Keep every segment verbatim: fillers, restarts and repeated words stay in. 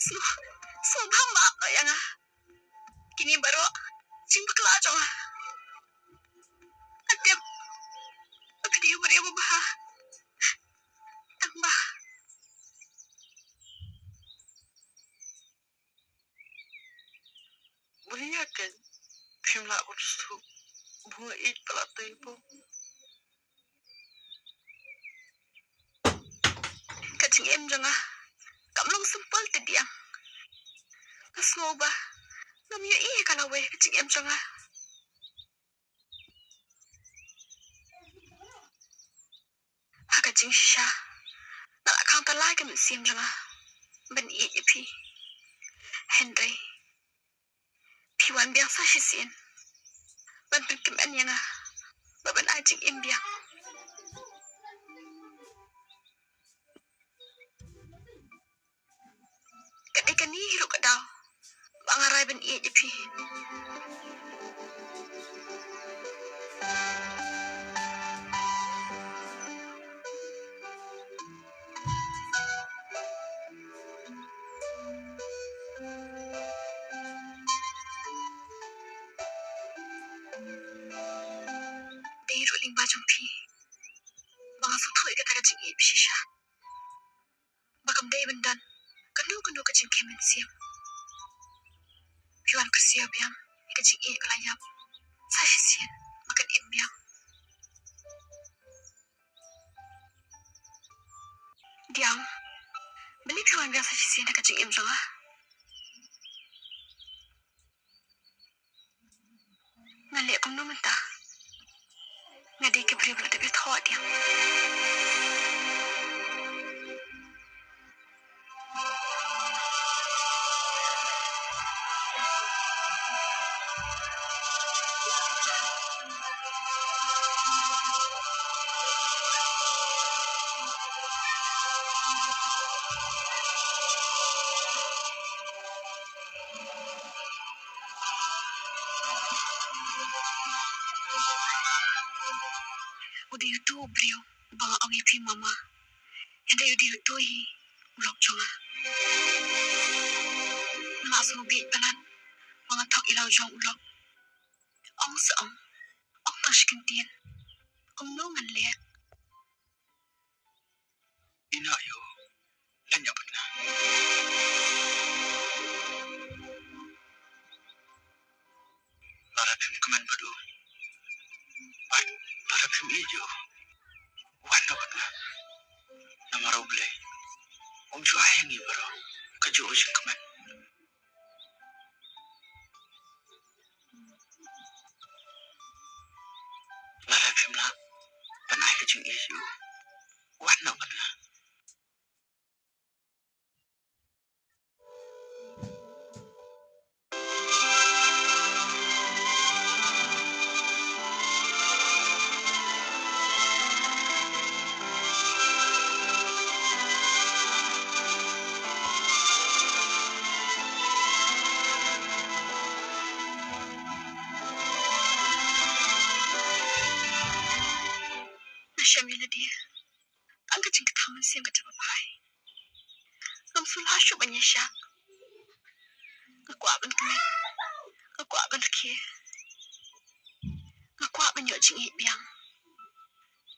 Sngewbha map noh ïa nga. Kine baroh jingpakla jong nga. Nga tip ba phi dei u briew babha. Tang ba Bulia ken, phim lah ban suk, bu nga ïeit palat te bu. Ka jingim jong nga kam long simple te biang. Nga sngew ba ngam ïohi ïa ka lawei ka jingim jong nga. Ha ka jingshisha nga la khang talai ka mynsiem jong nga ban ïeit ïa phi. Hynrei phi wan biang sa shisien ban pynkmen ïa nga ba ban ai jingim biang. Ka dei kane hi ruh ka daw ba nga rai ban ïeit ïa phi. Dei ruh lyngba jong phi ba nga sngewthuh ïa kata ka jingïeit ba shisha, ba kam dei ban don kano kano ka jingkheiñ mynsiem. Phi wan kyrsiew biang ïa ka jingïeit ka la ïap sa shisien ba kan im biang. Diang, balei phi wan biang sa shisien ha ka jingim jong nga? Ngan leh kumno mynta? Nga dei ka briew ba la dep ïathoh, Diang. U dei uto u briew uba nga ong ïa phi mama. Hynrei u dei uto hi u lok jong nga. Nga la sngewbha palat ba nga thok ïa la u jong u lok. Ong sa ong, ong tang shi kyntien. Kumno ngan leh? Ina ïa u, leit ïa bad nga. Lada phim kmen bad u, bad lada phim ïeit ïa u, wan noh bad nga. Namar U Blei um ju ai ïa ngi baroh kajuh ka jingkmen. Lada phim lah ban ai ka jingïeit ïa u, wan noh bad nga. Nga shem ïa lade tang ka jingkthang mynsiem kata ba phai. Ngam sngewlah shuh ban ïaishah. Nga kwah ban kmen, nga kwah ban rkhie, nga kwah ban ïoh jingïeit biang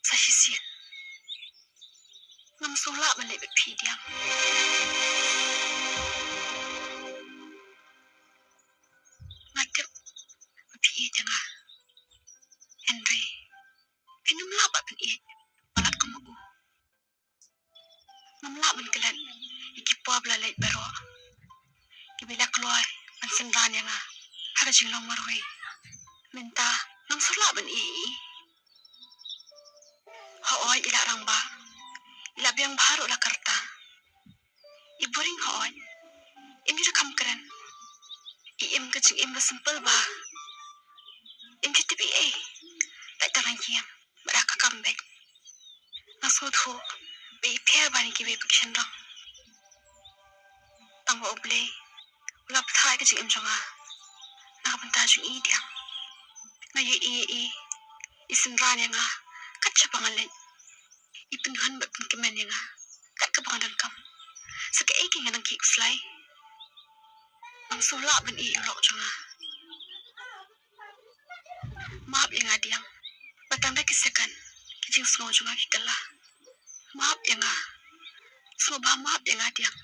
sa shisien. Ngam sngewlah ban leit bad phi, Diang. Nga tip ba phi ïeit ïa nga, hynrei phin ym lah ban ïeit palat kum u. Ngam lah ban klet ïa ki por ba la leit baroh, kiba la kloi ban synran ïa nga ha ka jinglong marwei. Mynta ngam sngewlah ban ïeit. Hooid, i la rangbah, i la biang bha ruh la ka rta. I buhrieh hooid, im ju da kham kren. I im ka jingim ba simple bha. Im ju tip ei ei, lait tang ha ïing bad ha ka kam beit. Nga sngewthuh ba i pher ban ïa kiwei pat ki shynrang. Tang ba U Blei u la pynthikna ïa ka jingim jong nga na ka bynta jong i, Diang. Nga ïohi ïa i, i synran ïa nga kat shaba nga leit. I pynhun bad pynkmen ïa nga kat kaba nga donkam. Sa kaei kein nga nang kiew khuslai? Sngewlah ban ïeh ïa u lok jong nga. Map ïa nga diang. Ba tang da ki second ki jingsngew jong nga ki kylla. Map ïa nga. Sngewbha map ïa nga diang.